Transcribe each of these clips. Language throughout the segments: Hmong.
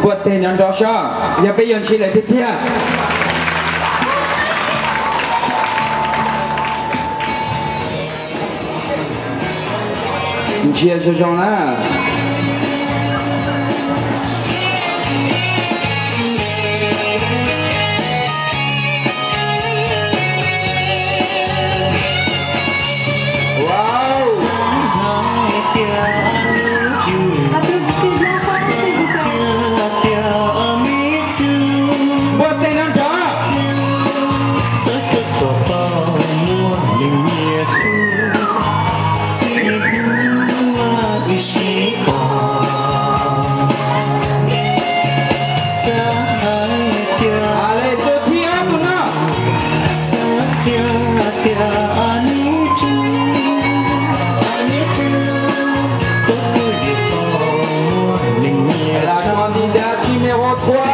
Npuaj teg nrov nrov seb, yog peb yuav ntshis lawm tiag tiag. Ntsia zoo zoo na. Npuaj teg nrov nrov. Tus thib ob tus no. La candidate numéro trois.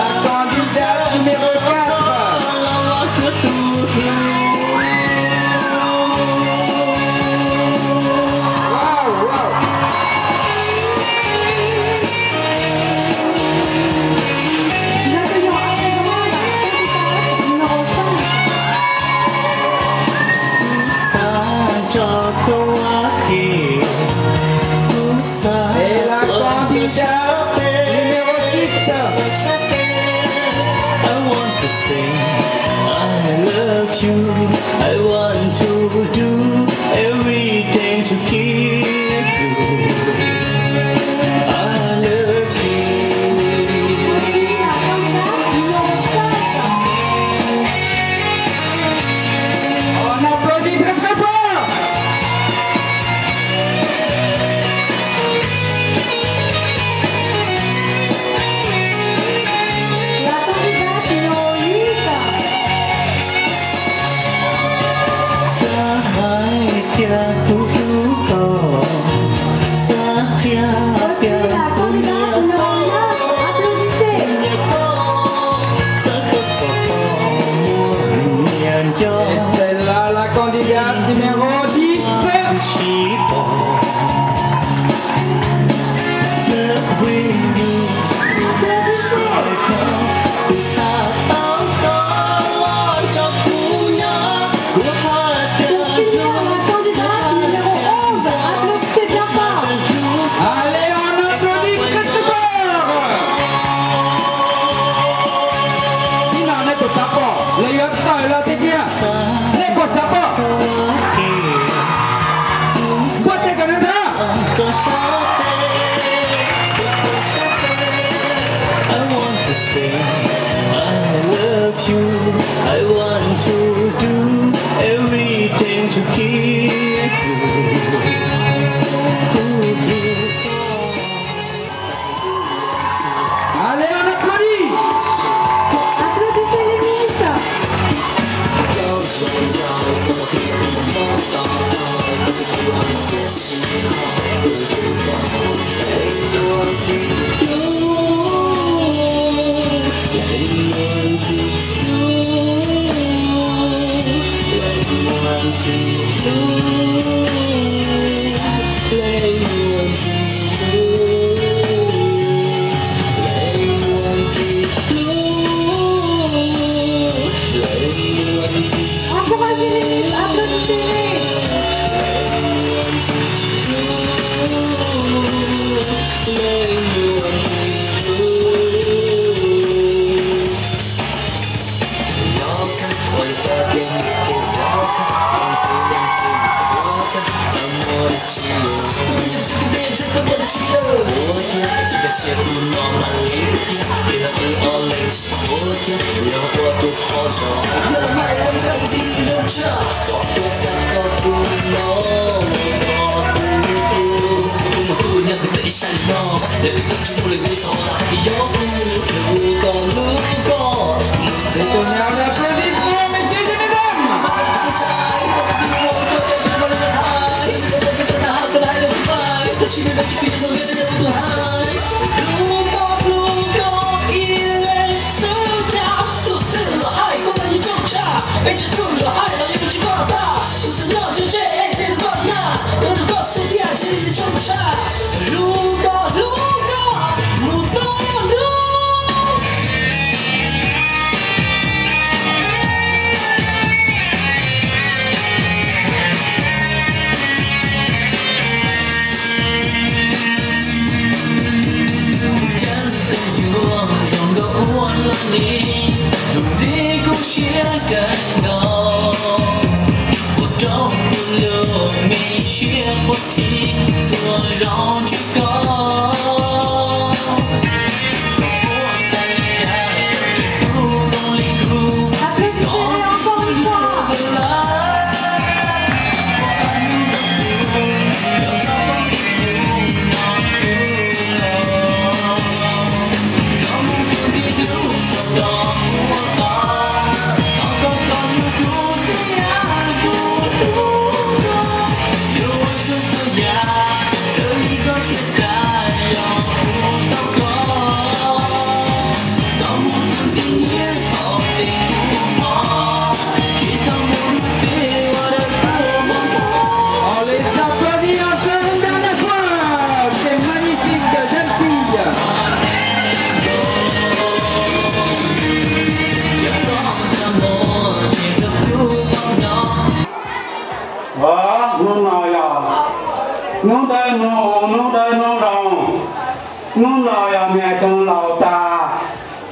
La candidate numéro quatre. Wow, wow. Et la candidate numéro six. I want to say I love you. I want to do everything to keep you. I love you. On applaudit très très fort. La candidate numéro huit. Xav hais tias kuv hlub koj, xav qhia tias kuv nyiam koj, kuv nyiam koj. Xav kom koj pom muaj nyias nco. Et c'est là la candidate numéro dix-sept. Allez, on applaudit très très fort. Tib no nej puas xav pom, lawv yuav tawm los tiag tiag. Nej puas xav pom? Npuaj teg kom nrov nrov. I want to say I love you. I want to do everything to keep you. Allez, on applaudit. Applaudissez les Miss. Encouragez les Miss, applaudissez-les. Tus nyab aplaudissemen, messieurs et mesdames.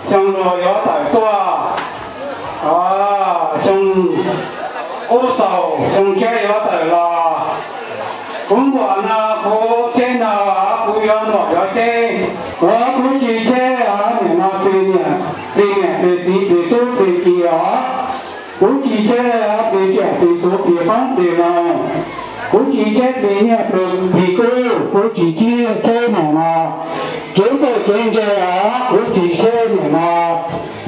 Xyoo luag yuav tawm tuaj, xyoo ub xaus xyoo tshiab yuav tawm los. Kuv npuam no kuv tsheb no, kuv yuav npuam yuav tsheb, kuv tsis tsheb nim no plig niam plig txiv plig tub plig ki os. Kuv tsis tsheb plig tsiaj plig txhu plig qoob plig loo. Kuv tsis tsheb plig nyiaj plig kub, kuv tsis tsheb nim no kev txawj kev ntse os. Kuv tsis tsheb nim no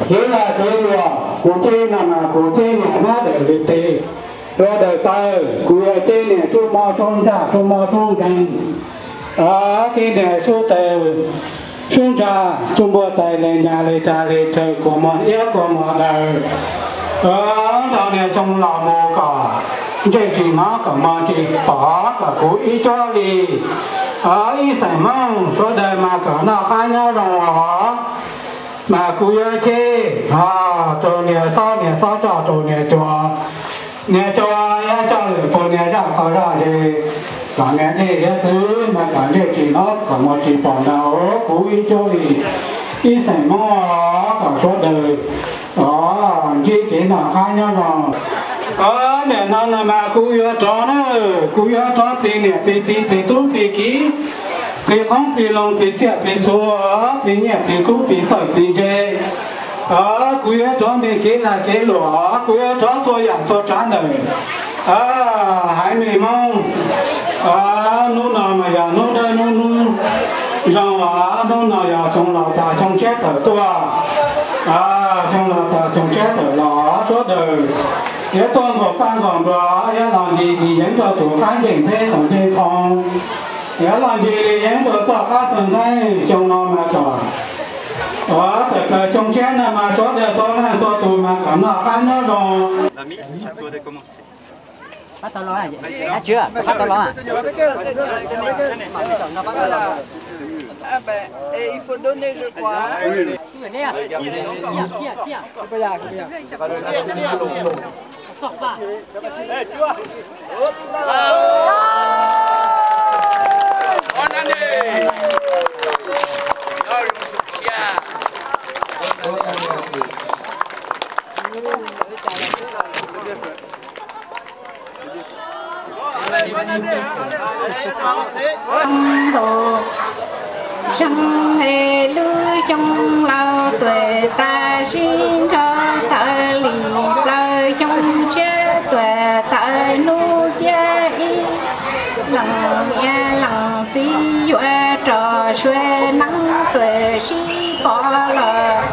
kev lag kev luam, kuv tsheb no mas kuv tsheb niam hmab dawm li tes rau dawm taw. Kuv yuav tsheb niam sub mob sub ntsaj sub mob sub nkeeg, tsheb niam sub tes sub ntsaj sub npua tais li nyas li tsa li tsawg kua muag iab kua muag daws. Nrog niag xyoo laus mus kom ntsej tsis hnov kom muag tsis pom kom kuv ib cuab li ib xeem Hmoob sawv daws mas kom noj qab nyob zoo os. Mas kuv yuav tsheb rau niag xob, niag xob coj rau niag cua, niag cua yuav coj lwm tus niag zaj qhov zaj ze, kom niag dej thiab txwv mas kom ntsej tsis hnov kom muag tsis pom ntag. Kuv ib cuab li ib xeem Hmoob kom sawv daws ntsib kev noj qab nyob zoo. Nim no no mas kuv yuav rov na, kuv yuav rov plig niam plig txiv plig tub plig kiv, plig qoob plig loo plig tsiaj plig txhu, plig nyiaj plig kub plig txawj plig ntse. Kuv yuav rov me kev lag kev luam, kuv yuav rov txhua yam txhua tsav ntawm haiv neeg Hmoob. Hnub no mas yog hnub dawb hnub hnub zoo, hnub no yog xyoo laus tas xyoo tshiab tawm tuaj. Xyoo laus tas xyoo tshiab tawm los sawv daws yuav tuaj nkaum paj nkaum npua, yuav los ncig li yeeb rau tus qab nceeg ntxheb tus nceeg ntoo, yuav los ncig li yeeb rau txoj qab txog ntxeeb. Xyoo no mas kom tawm plaws xyoo tshiab no mas sawv daws txhua leej txhua tus mas kom noj qab nyob zoo. Ah ben, et il faut donner, je crois, hein. Xyoo es lub xyoo laus tuam tas sib nrho tawm li plaws, xyoo tshiab tuam tawm hnub xiab ib, leej niam leej txiv yuav rov sua neeb tuam sib pom los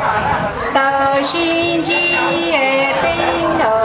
tau sib ntsib peb nkaus.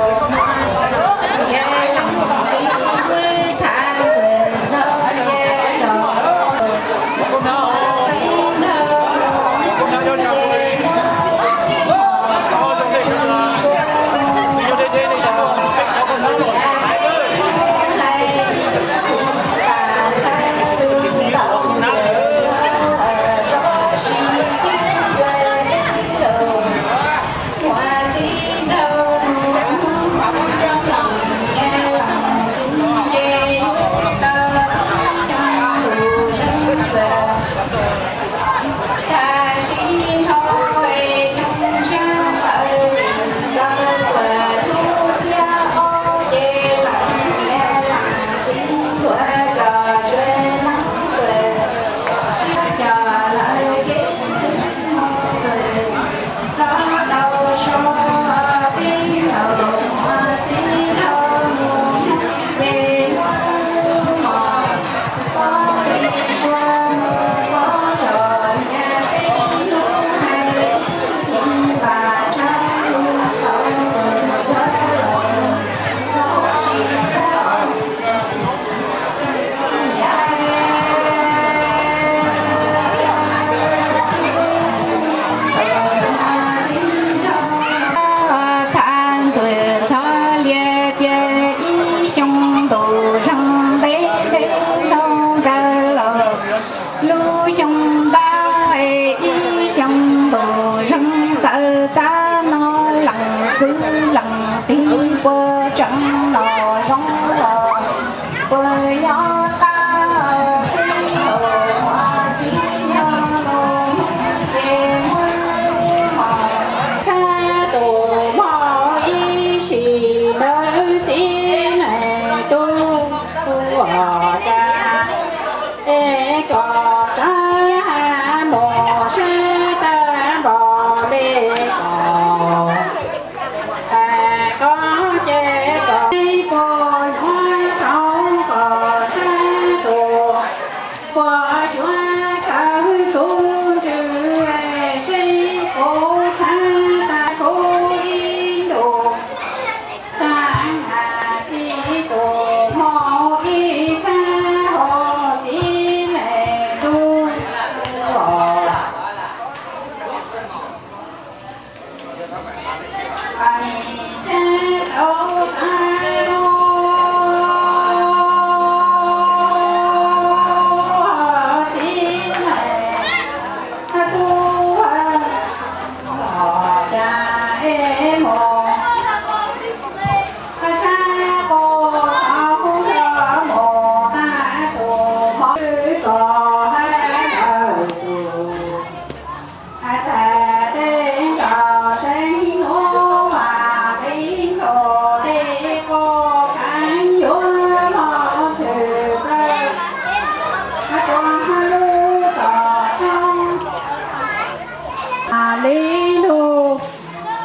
Li lug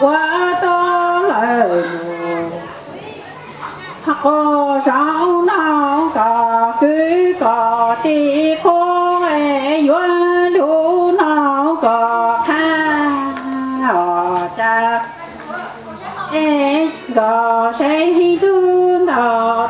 ua tau lawm lug, ho qos zoo no kom kwv kom tij qhuab, yuav lug no kom qhab, os cas es nkawd saib tug ntawd.